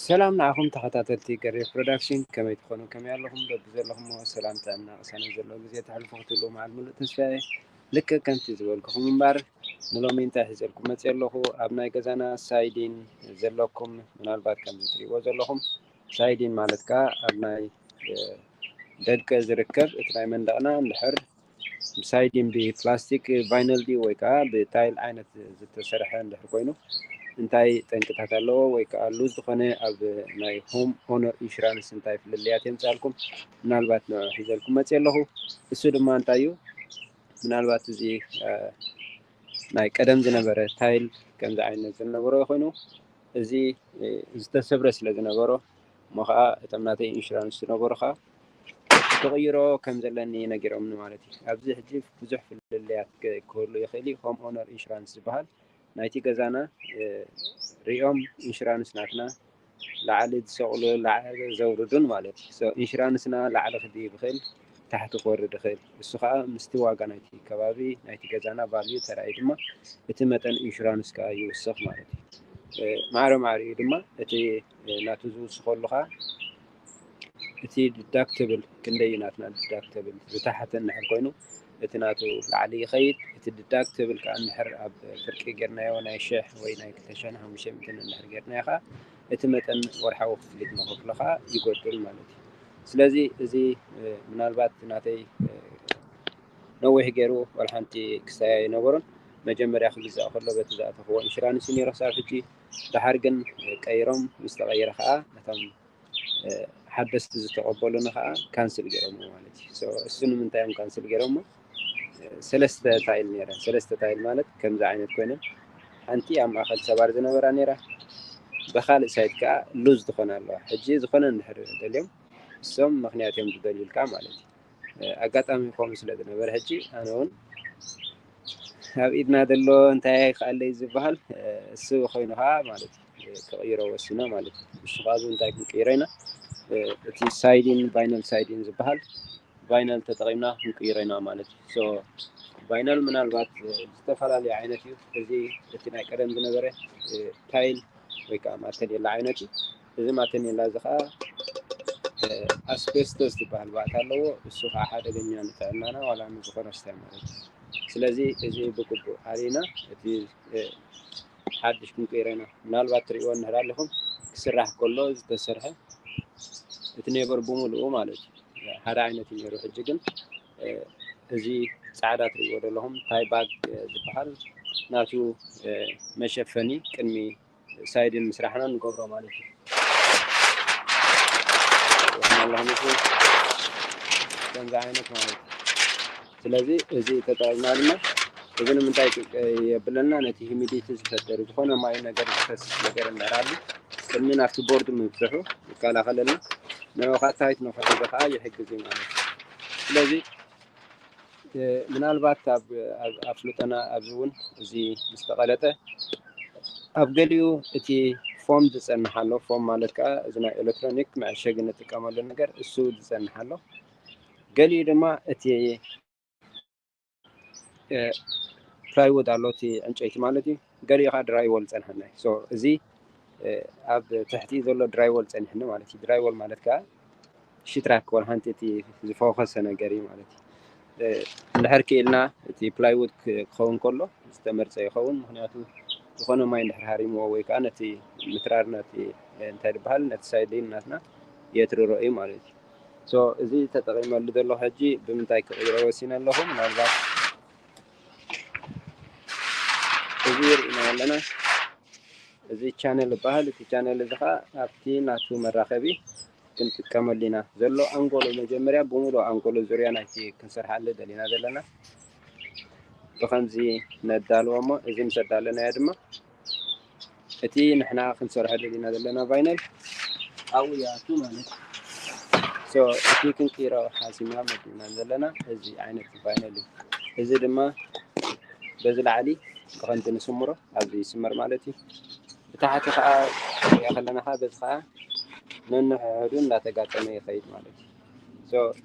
ሰላም ንዓኹም ተኸታተልቲ ገሬ ፕሮዳክሽን፣ ከመይ ትኾኑ? ከመይ ኣለኹም? በቢ ዘለኹምዎ ሰላም፣ ጥዕና፣ ቅሳነት ዘለዎ ግዜ ተሕልፉ ክትህልዉ መዓል ሙሉእ ተስፋ እየ። ልክዕ ከምቲ ዝበልኩኹም እምበር፣ ንሎሚ እንታይ ሒዘልኩም መፅየ ኣለኹ? ኣብ ናይ ገዛና ሳይዲን ዘለኩም፣ ምናልባት ከምዚ ትሪእዎ ዘለኹም ሳይዲን ማለት ከኣ ኣብ ናይ ደገ ዝርከብ እቲ ናይ መንደቕና እንድሕር ብሳይዲን ብፕላስቲክ ቫይነል ድዩ ወይ ከዓ ብታይል ዓይነት ዝተሰርሐ እንድሕር ኮይኑ እንታይ ጠንቅታት ኣለዎ ወይ ከዓ ሉዝ ዝኾነ ኣብ ናይ ሆም ኦነር ኢንሹራንስ እንታይ ፍልልያት የምፃልኩም? ምናልባት ንዑ ሒዘልኩም መፅየ ኣለኹ። እሱ ድማ እንታይ እዩ? ምናልባት እዚ ናይ ቀደም ዝነበረ ታይል ከምዚ ዓይነት ዝነበሮ ኮይኑ እዚ ዝተሰብረ ስለ ዝነበሮ እሞ ከዓ እቶም ናተይ ኢንሹራንስ ዝነበሩ ከዓ ክቕይሮ ከም ዘለኒ ነጊሮምኒ ማለት እዩ። ኣብዚ ሕጂ ብዙሕ ፍልልያት ክህሉ ይኽእል እዩ። ሆም ኦነር ኢንሹራንስ ዝበሃል ናይቲ ገዛና ሪኦም ኢንሹራንስ ናትና ላዕሊ ዝሰቕሉ ላዕሊ ዘውርዱን ማለት እዩ። ኢንሹራንስና ላዕሊ ክድይብ ይኽእል፣ ታሕቲ ክወርድ ይኽእል። እሱ ከዓ ምስቲ ዋጋ ናይቲ ከባቢ ናይቲ ገዛና ቫልዩ ተራእዩ ድማ እቲ መጠን ኢንሹራንስ ከዓ ይውስኽ ማለት እዩ። ማዕረ ማዕሪኡ ድማ እቲ ናቱ ዝውስኸሉ ከዓ እቲ ዲዳክትብል ክንደይ እዩ ናትና ዲዳክትብል ዝታሓተ እንድሕር ኮይኑ እቲ ናቱ ላዕሊ ይኸይድ። እቲ ዲዳክትብል ከዓ እንድሕር ኣብ ፍርቂ ጌርናዮ ናይ ሽሕ ወይ ናይ ክልተ ሽሕን ሓሙሽተ ሚእትን እንድሕር ጌርናዮ ከዓ እቲ መጠን ወርሓዊ ክፍሊት ንኸፍሎ ከዓ ይጎድል ማለት እዩ። ስለዚ እዚ ምናልባት ናተይ ነዊሕ ገይሩ ዋላ ሓንቲ ክሳይ ኣይነበሮን። መጀመርያ ክግዛእ ከሎ በቲ ዝኣተኽዎ ኢንሹራንስ እዩ ነይሩ ክሳብ ሕጂ። ድሓር ግን ቀይሮም ምስ ተቐየረ ከዓ ነቶም ሓደስቲ ዝተቐበሉኒ ከዓ ካንስል ገይሮምዎ ማለት እዩ። እሱ ንምንታይ እዮም ካንስል ገይሮምዎ? ሰለስተ ታይል ነይረን። ሰለስተ ታይል ማለት ከምዚ ዓይነት ኮይነን ሓንቲ ኣብ ማእኸል ሰባር ዝነበራ ነይራ፣ ብካልእ ሳይድ ከዓ ሉዝ ዝኾነ ኣለዋ። ሕጂ ዝኾነ እንድሕር ደልዮም እሶም ምኽንያት እዮም ዝደልዩልካ ማለት እዩ። ኣጋጣሚ ከምኡ ስለ ዝነበረ ሕጂ ኣነ እውን ኣብ ኢድና ዘሎ እንታይ ኣይክኣለይ ዝበሃል እሱ ኮይኑ ከዓ ማለት እዩ ክቕይሮ ወሲነ ማለት እዩ። እሱ ከዓ እንታይ ክንቅይሮ ኢና? እቲ ሳይዲን ቫይነል ሳይዲን ዝበሃል ቫይነል ተጠቒምና ክንቅይሮ ኢና ማለት እዩ። ቫይነል ምናልባት ዝተፈላለዩ ዓይነት እዩ። እዚ እቲ ናይ ቀደም ዝነበረ ታይል ወይ ከዓ ማተኔላ ዓይነት እዩ። እዚ ማተኔላ እዚ ከዓ ኣስቤስቶስ ዝበሃል ባእታ ኣለዎ። እሱ ከዓ ሓደገኛ ንጥዕናና ዋላ ንዝኾነ ስታይ ማለት እዩ። ስለዚ እዚ ብግቡእ ኣርኢና እቲ ሓድሽ ክንቅይሮ ኢና። ምናልባት ትሪእዎ እንድሕር ኣለኹም ክስራሕ ከሎ ዝተሰርሐ እቲ ኔበር ብምሉኡ ማለት እዩ ሓደ ዓይነት እዩ ነይሩ። ሕጂ ግን እዚ ጻዕዳ ትሪእዎ ዘለኹም ታይ ባግ ዝበሃል ናቱ መሸፈኒ ቅድሚ ሳይድን ምስራሕና ንገብሮ ማለት እዩ። ኣለኹም ከምዚ ዓይነት ማለት እዩ። ስለዚ እዚ ተጠቂምና ድማ እዚ ንምንታይ የብለና ነቲ ሂሚዲቲ ዝፈጥር ዝኾነ ማይ ነገር ዝፈስስ ነገር እንዳራሉ ቅድሚ ናብቲ ቦርድ ምብፅሑ ይከላኸለልና። ንዕኡ ከዓ ታይት ንክሕዞ ከዓ ይሕግዝ እዩ ማለት እዩ። ስለዚ ምናልባት ኣብ ኣፍልጦና ኣብዚ እውን እዚ ምስ ተቐለጠ ኣብ ገሊኡ እቲ ፎም ዝፀንሕ ኣሎ። ፎም ማለት ከዓ እዚ ናይ ኤሌክትሮኒክ መዐሸጊ ንጥቀመሉ ነገር እሱ ዝፀንሕ ኣሎ። ገሊኡ ድማ እቲ ፕላይውድ ኣሎ፣ እቲ ዕንጨይቲ ማለት እዩ። ገሊኡ ከዓ ድራይወል ፀንሐና እዩ። እዚ ኣብ ትሕቲ ዘሎ ድራይወል ፀኒሕኒ ማለት እዩ። ድራይወል ማለት ከዓ ሽትራክ ወላ ሓንቲ እቲ ዝፈኸሰ ነገር እዩ ማለት እዩ። እንድሕር ክኢልና እቲ ፕላይውድ ክኸውን ከሎ ዝተመርፀ ይኸውን። ምክንያቱ ዝኾነ ማይ እንድሕር ሃሪምዎ ወይ ከዓ ነቲ ምትራር ነቲ እንታይ ዝበሃል ነቲ ሳይድን ናትና የትርሮ እዩ ማለት እዩ። እዚ ተጠቂመሉ ዘለኹ ሕጂ ብምንታይ ክቕይሮ ወሲነ ኣለኹ። ምናልባት እዚ ርኢና ኣለና። እዚ ቻነል ይበሃል። እቲ ቻነል እዚ ከዓ ኣብቲ ናቱ መራኸቢ ክንጥቀመሉ ኢና። ዘሎ ኣንጎሎ መጀመርያ ብምሉእ ኣንጎሎ ዙርያ ናይቲ ክንሰርሓሉ ደሊና ዘለና ብከምዚ ነዳልዎ እሞ እዚ ምስ ኣዳለናዮ ድማ እቲ ንሕና ክንሰርሖ ደሊና ዘለና ቫይነል ኣብኡ ይኣቱ ማለት እዩ። እቲ ክንቅይሮ ሓሲብና መዲብና ዘለና እዚ ዓይነት ቫይነል እዩ። እዚ ድማ በዚ ላዕሊ ብኸምዚ ንስምሮ ኣብዚ ይስመር ማለት እዩ። ብታሕቲ ከዓ ሪኣ ከለና ከዓ በዚ ከዓ ነንሕሕዱ እንዳተጋጠመ ይኸይድ ማለት እዩ።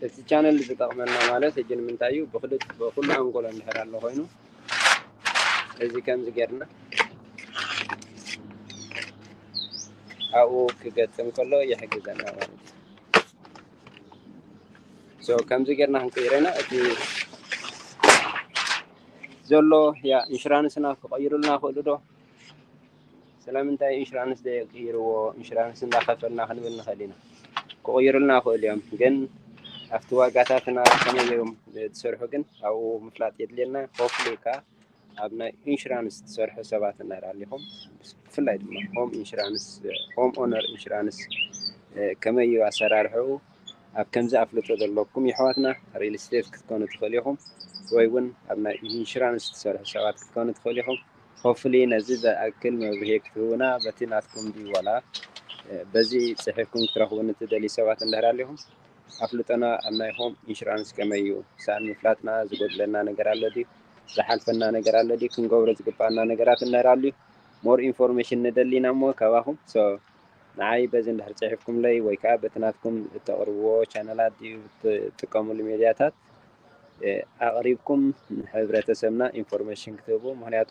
እቲ ቻነል ዝጠቕመና ማለት ሕጂ ንምንታይ እዩ ብኩሉ ኣንጎሎ እንድሕር ኣሎ ኮይኑ እዚ ከምዚ ጌርና ኣብኡ ክገጥም ከሎ ይሕግዘና ማለት እዩ። So ከምዚ ጌርና ክንቅይሮ ኢና። እቲ ዘሎ ያ ኢንሹራንስና ክቐይሩልና ክእሉ ዶ? ስለምንታይ ኢንሹራንስ ዘይቅይርዎ? ኢንሹራንስ እንዳኸፈልና ክንብል ንኽእል ኢና። ክቕይሩልና ክእሉ እዮም፣ ግን ኣብቲ ዋጋታትና ከመይ እዮም ዝሰርሑ ግን ኣብኡ ምፍላጥ የድልየና። ሆፕሊ ከኣ ኣብ ናይ ኢንሹራንስ ትሰርሑ ሰባት እንድሕር ኣሊኹም፣ ብፍላይ ድማ ሆም ኢንሹራንስ፣ ሆም ኦነር ኢንሹራንስ ከመይ እዩ ኣሰራርሕኡ፣ ኣብ ከምዚ ኣፍልጦ ዘለኩም የሕዋትና ሪል ስቴት ክትኮኑ ትኽእሉ ኢኹም፣ ወይ እውን ኣብ ናይ ኢንሹራንስ ትሰርሑ ሰባት ክትኮኑ ትኽእሉ ኢኹም። ሆፍሊ ነዚ ዝኣክል መብርሂ ክትህቡና በቲ ናትኩም ድዩ ዋላ በዚ ጽሒፍኩም ክትረኽቡኒ ትደልዩ ሰባት እንድሕር ኣሊኹም፣ ኣፍልጦና ኣብ ናይ ሆም ኢንሹራንስ ከመይ እዩ? ሳን ምፍላጥና ዝጎድለና ነገር ኣሎ ድዩ? ዝሓልፈና ነገር ኣሎ ድዩ? ክንገብሮ ዝግባኣና ነገራት እንድሕር ኣልዩ ሞር ኢንፎርሜሽን ንደሊ ኢና እሞ ካባኹም። So ንዓይ በዚ እንድሕር ጽሒፍኩምለይ ወይ ከኣ በቲ ናትኩም እተቕርብዎ ቻነላት ድዩ እትጥቀምሉ ሜድያታት ኣቕሪብኩም ንሕብረተሰብና ኢንፎርሜሽን ክትህቡ፣ ምኽንያቱ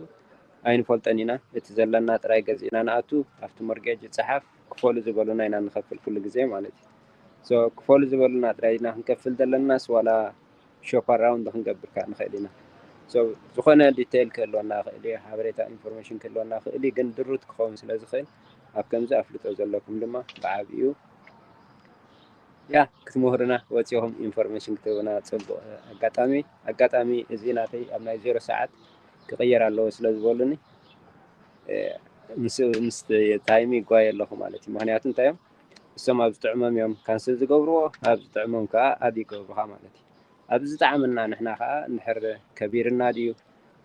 ኣይንፈልጦን ኢና። እቲ ዘለና ጥራይ ገዚእና ንኣቱ ኣብቲ ሞርጌጅ ይጽሓፍ፣ ክፈሉ ዝበሉና ኢና ንኸፍል ኩሉ ግዜ ማለት እዩ። So ክፈሉ ዝበሉና ጥራይ ኢና ክንከፍል ዘለናስ ዋላ ሾፕ ኣራውንድ ክንገብር ከኣ ንኽእል ኢና። So ዝኾነ ዲቴይል ክህልወና ይኽእል እዩ፣ ሓበሬታ ኢንፎርሜሽን ክህልወና ይኽእል እዩ፣ ግን ድሩት ክኸውን ስለ ዝኽእል ኣብ ከምዚ ኣፍልጦ ዘለኩም ድማ ብዓቢኡ ያ ክትምህሩና ወፂኹም ኢንፎርሜሽን ክትህቡና ፅቡቕ ኣጋጣሚ። ኣጋጣሚ እዚ ናተይ ኣብ ናይ ዜሮ ሰዓት ክቕየር ኣለዎ ስለ ዝበሉኒ ምስ ታይም ይጓየ ኣለኹ ማለት እዩ። ምኽንያቱ እንታይ እዮም እሶም ኣብ ዝጥዕሞም እዮም ካንስል ዝገብርዎ፣ ኣብ ዝጥዕሞም ከዓ ኣድ ይገብሩኻ ማለት እዩ። ኣብ ዝጠዓመና ንሕና ከዓ እንድሕር ከቢርና ድዩ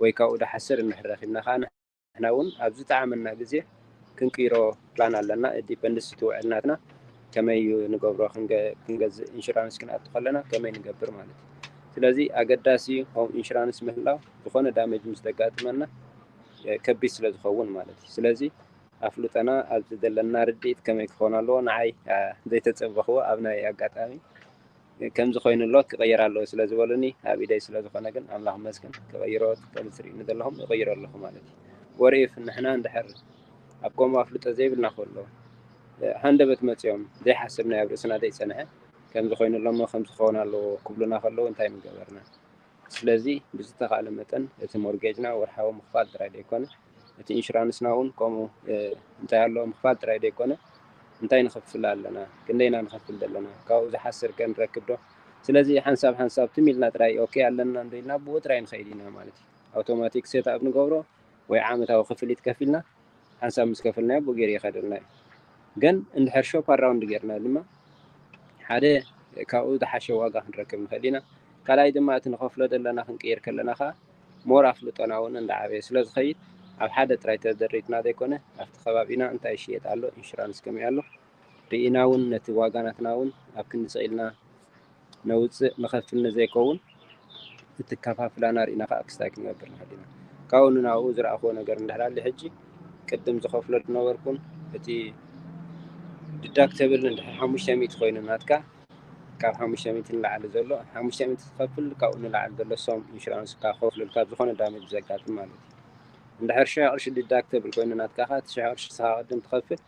ወይ ካብኡ ዶ ሓስር እንድሕር ረኺብና ከዓ ንሕና እውን ኣብ ዝጠዓመና ግዜ ክንቅይሮ ፕላን ኣለና። ዲፐንድስ እቲ ውዕል ናትና ከመይ እዩ ንገብሮ፣ ክንገ- ክንገዝእ ኢንሹራንስ ክንኣቱ ከለና ከመይ ንገብር ማለት እዩ። ስለዚ ኣገዳሲ ሆም ኢንሹራንስ ምህላው ዝኾነ ዳሜጅ ምስ ዘጋጥመና ከቢድ ስለ ዝኸውን ማለት እዩ። ስለዚ ኣፍልጦና ኣብዚ ዘለና ርድኢት ከመይ ክኸውን ኣለዎ? ንዓይ ዘይተጸበኽዎ ኣብ ናይ ኣጋጣሚ ከምዚ ኮይኑ ኣሎ ክቕየር ኣለዎ ስለ ዝበሉኒ ኣብ ኢደይ ስለ ዝኾነ ግን ኣምላኽ መስገን ክቕይሮ ከምዚ ትርእዩኒ ዘለኹም እቕይሮ ኣለኹ ማለት እዩ። ወርኢፍ ንሕና እንድሕር ኣብ ከምኡ ኣፍልጦ ዘይብልና ከሎ ሃንደበት መፅኦም ዘይሓሰብናዮ ኣብ ርእስና ዘይፀንሐ ከምዚ ኮይኑ ኣሎ እሞ ከምዚ ክኸውን ኣለዎ ክብሉና ከለዉ እንታይ ምገበርና? ስለዚ ብዝተኻእለ መጠን እቲ ሞርጌጅና ወርሓዊ ምኽፋል ጥራይ ዘይኮነ እቲ ኢንሹራንስና እውን ከምኡ እንታይ ኣሎ ምኽፋል ጥራይ ዘይኮነ እንታይ ንኸፍል ኣለና፣ ክንደይና ንኸፍል ዘለና፣ ካብኡ ዝሓስር ከ ንረክብ ዶ? ስለዚ ሓንሳብ ሓንሳብ ትም ኢልና ጥራይ ኦኬ ኣለና እንዶ ኢልና ብኡ ጥራይ ንኸይድ ኢና ማለት እዩ። ኣውቶማቲክ ሴት ኣፕ ንገብሮ ወይ ዓመታዊ ክፍሊት ከፊልና ሓንሳብ ምስ ከፍልና ብኡ ገይሩ ይኸደልና እዩ። ግን እንድሕር ሾፕ ኣራውንድ ጌርና ድማ ሓደ ካብኡ ዝሓሸ ዋጋ ክንረክብ ንኽእል ኢና። ካልኣይ ድማ እቲ ንኸፍሎ ዘለና ክንቅይር ከለና ከዓ ሞር ኣፍልጦና እውን እንዳዓበየ ስለ ዝኸይድ ኣብ ሓደ ጥራይ ተደሪትና ዘይኮነ ኣብቲ ከባቢና እንታይ ይሽየጥ ኣሎ ኢንሹራንስ ከመይ ኣሎ ርኢና እውን ነቲ ዋጋ ናትና እውን ኣብ ክንዲ ስቕ ኢልና ነውፅእ ንኸፍል ንዘይከውን እቲ ከፋፍላና ርኢና ከዓ ክስታይ ክንገብር ንኽእል ኢና። ካብኡ ንናብኡ ዝረኣኽዎ ነገር እንድሕር ኣሊ ሕጂ ቅድም ዝኸፍሎ ዝነበርኩን እቲ ዲዳክተብል እንድሕር ሓሙሽተ ሚእቲ ኮይኑ ናትካ ካብ ሓሙሽተ ሚእቲ ንላዕሊ ዘሎ ሓሙሽተ ሚእቲ ትኸፍል ካብኡ ንላዕሊ ዘሎ ሶም ኢንሹራንስ ከፍልል ካብ ዝኾነ ዳሜጅ ዘጋጥም ማለት እዩ። እንድሕር ሽሕ ቅርሺ ዲዳክተብል ኮይኑ ናትካ ከዓ እቲ ሽሕ ቅርሺ ንስኻ ቅድም ትኸፍል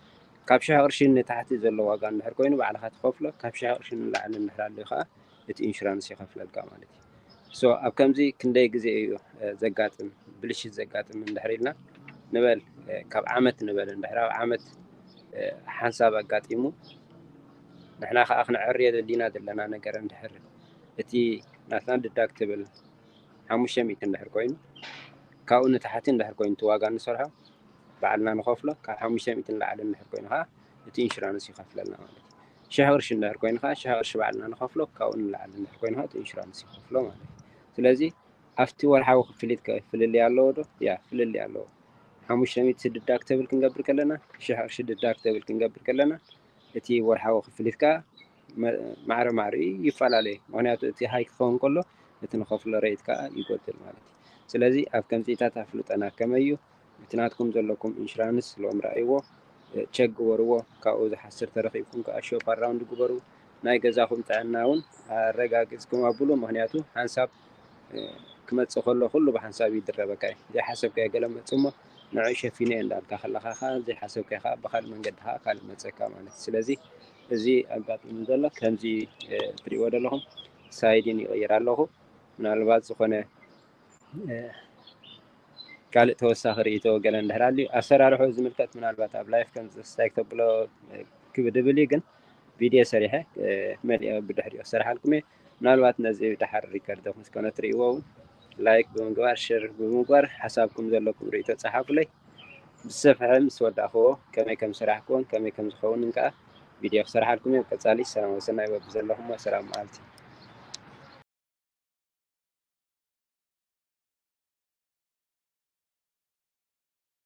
ካብ ሽሕ ቅርሺ ንታሕቲ ዘሎ ዋጋ እንድሕር ኮይኑ ባዕልኻ ትኸፍሎ ካብ ሽሕ ቅርሺ ንላዕሊ እንድሕር ኣሎ ከዓ እቲ ኢንሹራንስ ይኸፍለልካ ማለት እዩ። So ኣብ ከምዚ ክንደይ ግዜ እዩ ዘጋጥም ብልሽት ዘጋጥም እንድሕር ኢልና ንበል ካብ ዓመት ንበል እንድሕር ኣብ ዓመት ሓንሳብ ኣጋጢሙ ንሕና ከዓ ክንዕርዮ ዘድልዩና ዘለና ነገር እንድሕር እቲ ናትና ዲዳክትብል ሓሙሽተ ሚእቲ እንድሕር ኮይኑ ካብኡ ንታሕቲ እንድሕር ኮይኑ እቲ ዋጋ እንሰርሖ ባዕልና ንኸፍሎ ካብ ሓሙሽተ ሚእቲ ንላዕሊ እንድሕር ኮይኑ ከዓ እቲ ኢንሹራንስ ይኸፍለልና ማለት እዩ። ሽሕ ቅርሺ እንድሕር ኮይኑ ከዓ ሽሕ ቅርሺ ባዕልና ንኸፍሎ ካብኡ ንላዕሊ እንድሕር ኮይኑ ከዓ እቲ ኢንሹራንስ ይኸፍሎ ማለት እዩ። ስለዚ ኣብቲ ወርሓዊ ክፍሊት ከ ፍልልይ ኣለዎ ዶ? ያ ፍልልይ ኣለዎ። ሓሙሽተ ሚእቲ ዲዳክተብል ክንገብር ከለና ሽሕ ቅርሺ ዲዳክተብል ክንገብር ከለና እቲ ወርሓዊ ክፍሊት ከዓ ማዕረ ማዕሪኡ ይፈላለ እዩ። ምክንያቱ እቲ ሃይ ክኸውን ከሎ እቲ ንኸፍሎ ሬት ከዓ ይጎድል ማለት እዩ። ስለዚ ኣብ ከምዚታት ኣፍልጠና ከመይ እዩ እቲ ናትኩም ዘለኩም ኢንሹራንስ ሎም ረኣይዎ ቸክ ግበርዎ። ካብኡ ዝሓስር ተረኺብኩም ከዓ ሾፕ ኣራውንድ ግበሩ። ናይ ገዛኹም ጥዕና እውን ኣረጋጊፅኩም ኣብሉ። ምክንያቱ ሓንሳብ ክመፅእ ከሎ ኩሉ ብሓንሳብ ይድረበካ እዩ። ዘይሓሰብካዮ ገለ መፅእ እሞ ንዑ ሸፊነ እንዳልካ ከለኻ ከዓ ዘይሓሰብካዮ ከዓ ብካልእ መንገዲ ከዓ ካልእ መፀካ ማለት እዩ። ስለዚ እዚ ኣጋጢሙ ዘሎ ከምዚ ትሪእዎ ዘለኹም side-ን ይቕይር ኣለኹ። ምናልባት ዝኾነ ካልእ ተወሳኺ ርእይቶ ገለ እንድሕር ኣልዩ ኣሰራርሑ ዝምልከት ምናልባት ኣብ live ከም ስታይክ ተብሎ ክብ ድብል እዩ፣ ግን ቪድዮ ሰሪሐ መሊኦ ብድሕሪኡ ክሰርሓልኩም እየ። ምናልባት ነዚ ድሓር ሪከርድ ምስ ኮነ ትርእይዎ እውን like ብምግባር፣ share ብምግባር ሓሳብኩም ዘለኩም ርእይቶ ጸሓፉለይ። ብዝሰፍሐ ምስ ወዳእክዎ ከመይ ከም ሰራሕክዎን ከመይ ከም ዝኸውን ከዓ ቪድዮ ክሰርሓልኩም እየ። ቀጻሊ ሰላም ወሰናይ በብዘለኹሞ ሰላም መዓልቲ።